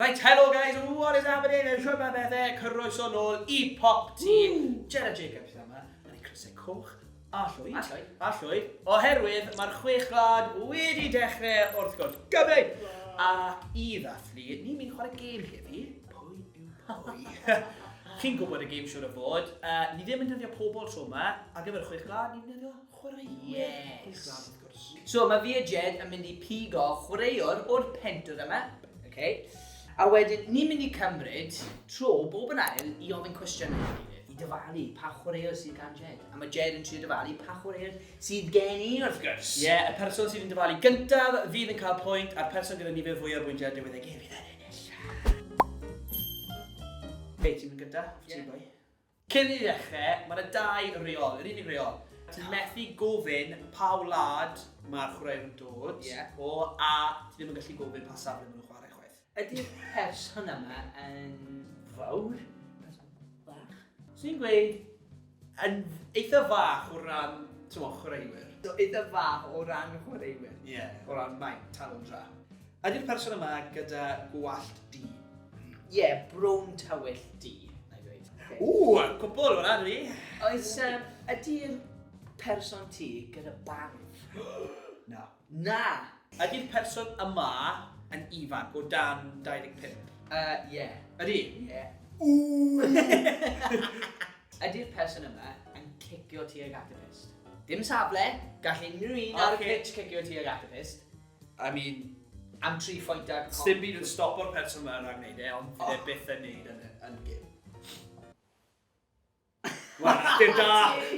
Right, hello guys, what is happening? Shwt mae bethau? Croeso nôl i Popty. Gerard Jacobs yma, yn ei crysau coch a llwyd. A llwyd. A llwyd. Oherwydd mae'r Chwech Gwlad wedi dechrau wrth gwrs Gymru. Ac i ddathlu, ni'n mynd i chwarae gêm heddi. Pwy yw pwy? Chi'n gwybod y gêm siŵr o fod. Ni ddim yn defnyddio pobl tro yma. Ar gyfer y Chwech Gwlad, ni'n defnyddio chwaraewyr. Yes. Chwech Gwlad wrth gwrs. So mae fi a Jed yn mynd i pigo chwaraewr o'r pentwr yma. Okay. A wedyn ni'n mynd i cymryd tro bob yn ail i ofyn cwestiynau i'n gilydd, i dyfalu pa chwaraewr sydd gan Jed. A mae Jed yn trio dyfalu pa chwaraewr sydd gen i wrth gwrs. Ie, yeah, y person sydd yn dyfalu gyntaf fydd yn cael pwynt, a'r person gyda nifer fwy o bwyntiau diwedd y gêm fydd yn ennill. Hei, ti'n mynd gyntaf? Ie. Ti'n boi? Cyn i ni ddechrau, mae yna dau reol, yr unig reol. Ti'n methu gofyn pa wlad mae'r chwaraewr yn dod Ie. o, a ti ddim yn gallu gofyn pa safle maen nhw'n chwarae chwaith. Ydy'r person yma yn fawr? Person bach? Swn i'n gweud yn eitha fach o ran, ti'n mo, chwaraewyr. So eitha fach o ran chwaraewyr? Ie, yeah, o ran maint, talwndra. Ydy'r person yma gyda gwallt du? Ie, yeah, brown tywyll du, na i ddweud. Okay. Ww, cwpl hwnna, dwi. Oes, ydy'r person ti gyda barf? Na. Na! Ydy'r person yma yn ifanc, o dan 25? Ie. Ydy? Ie. Ww! Ydy'r person yma yn cicio tuag at y pyst? Dim safle, gall unrhyw un ar y pitch cicio tuag at y pyst. I mean, Am tri phwynt ar... Sdim byd yn stopo'r person yma rhag wneud e, ond fydd e byth yn neud yn, yn gym. Mae'n ateb da!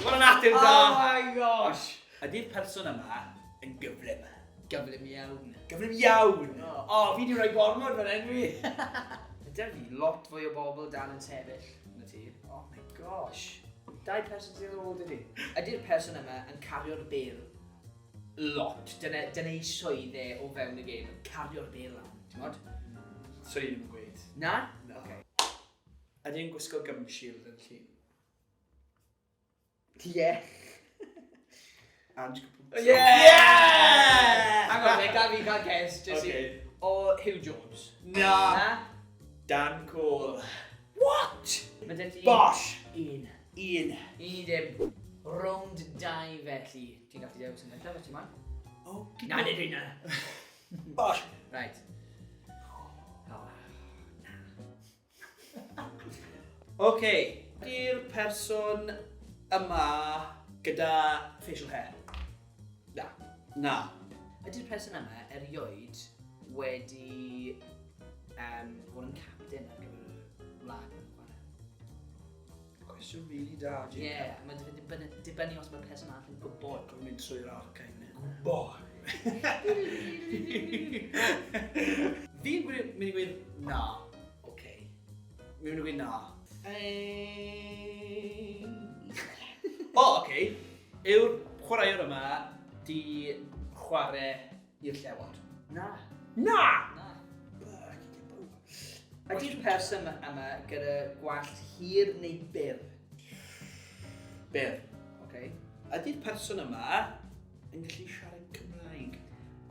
Mae'n ateb da! Oh my gosh! Ydy'r person yma yn gyflym? Gyflym iawn. Gyflym iawn! O, oh, fi di rhoi gormod fan hyn fi. Mae fi lot fwy o bobl dal yn sefyll na ti. Oh my gosh. Dau person sydd ar ôl dydi. Ydy'r person yma yn cario'r bêl lot. Dyna, dyna ei swydd e o fewn y gêm, cario'r bêl lan, ti'n modd? So i ddim yn gweud. Na? Na. Okay. Ydy'n gwisgo gum shield yn llun? Ie. Ange Capuozzo. Yeah! Yeah! Hang on, mate, gaf fi cael guess, just Okay. i... O Huw Jones. Na. Na? Dan Cole. What? Mae dy ti... Bosh! Un. Un. Un dim. Rownd dau felly. Ti'n gallu dewis yn gyntaf, os ti'n moyn? Oh, Na, nid un na. Bosh! Right. Oh, OK. Ydy'r person yma gyda facial hair? Na. Na. Ydy'r person yma erioed wedi fod yn captain ar gyfer y wlad mewn chwarae? Cwestiwn really da, Ie, yeah, mae'n dibynnu, dibynnu os mae'r person arall yn gwybod. Dwi'n mynd trwy'r archive neu. Gwybod. Fi'n mynd i gweud na. Okay. Fi'n mynd i gweud na. O, oce. Yw'r chwaraewr yma di chwarae i'r Llewod? Na. Na! Na. Ydy'r person yma gyda gwallt hir neu byr? Byr. Okay. Ydy'r person yma yn gallu siarad Cymraeg?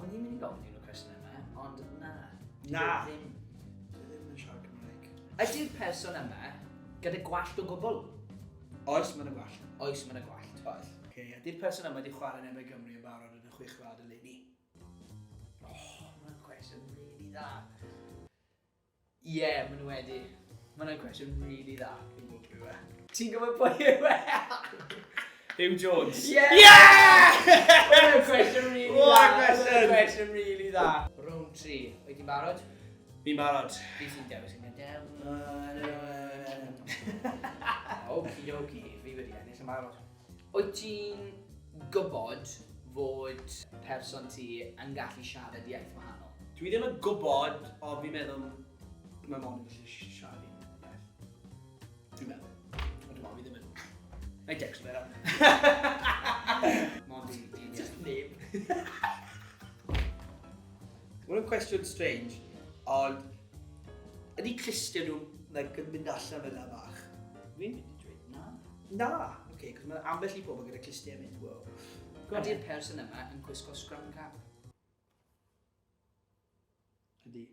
O'n i'n mynd i gofyn un o'r cwestiwn yma, ond na. Na. Ddim. Dwi ddim yn siarad Cymraeg. Ydy'r person yma gyda gwallt o gwbl? Oes, mae'n y gwallt. Oes, mae'n y gwallt. Oes. Okay, ydy'r person yma wedi chwarae yn erbyn Gymru yn barod yn y Chwech Gwlad eleni? Oh, mae'n cwestiwn really dda. Ie, yeah, maen nhw wedi. Mae'n cwestiwn really dda. Dwi'n gwybod pwy yw e. Ti'n gwybod pwy yw e? Huw Jones. Yeah! Yeah! Mae'n cwestiwn really dda. What a question! Mae'n cwestiwn really dda. Round 3. Wyt ti'n barod? Fi'n barod. Fi sy'n dewis yn gyntaf. Okie dokie, fi wedi ennill yn barod. Wyt ti'n gwybod fod person ti yn gallu siarad iaith wahanol? Dwi ddim yn gwybod, ond fi'n meddwl mae mond yn gallu siarad un iaith. Dwi'n meddwl. Ond dwi'n meddwl, fi ddim yn... Na i text fe nawr. Mond i un iaith. Just neb. Mae'n cwestiwn strange, ond ydy clustiau nhw like, yn mynd allan fel 'na bach? Fi'n mynd i dweud na. Na! Oce, okay, cos mae ambell i pobl gyda clustiau yn mynd, wow. Go on Ydy'r then. person yma yn gwisgo scrum cap? Ydy.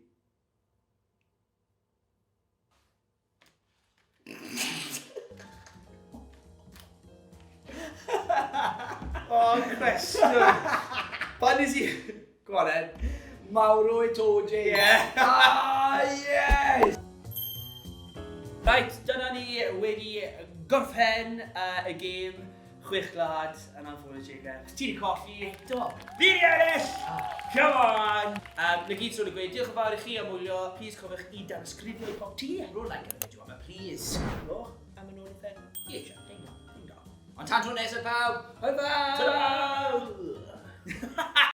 Oh, cwestiwn. Pan nes i... Go on then. Mauro Itoje. Yeah. Ah, yes! Right, dyna ni wedi gorffen y gêm Chwech Gwlad yn anffodus, Jacob. Ti wedi colli. Eto. Fi di ennill! Come on! Na gyd sy'n gweud, diolch yn fawr i chi am wylio. Please cofiwch i danysgrifio i Popty. Rho like ar y fideo yma, please. Diolch am yn ôl i ffen. Ie, ding dong, ding dong. Ond tan tro nesaf pawb, hwyl fawr! Ta-da!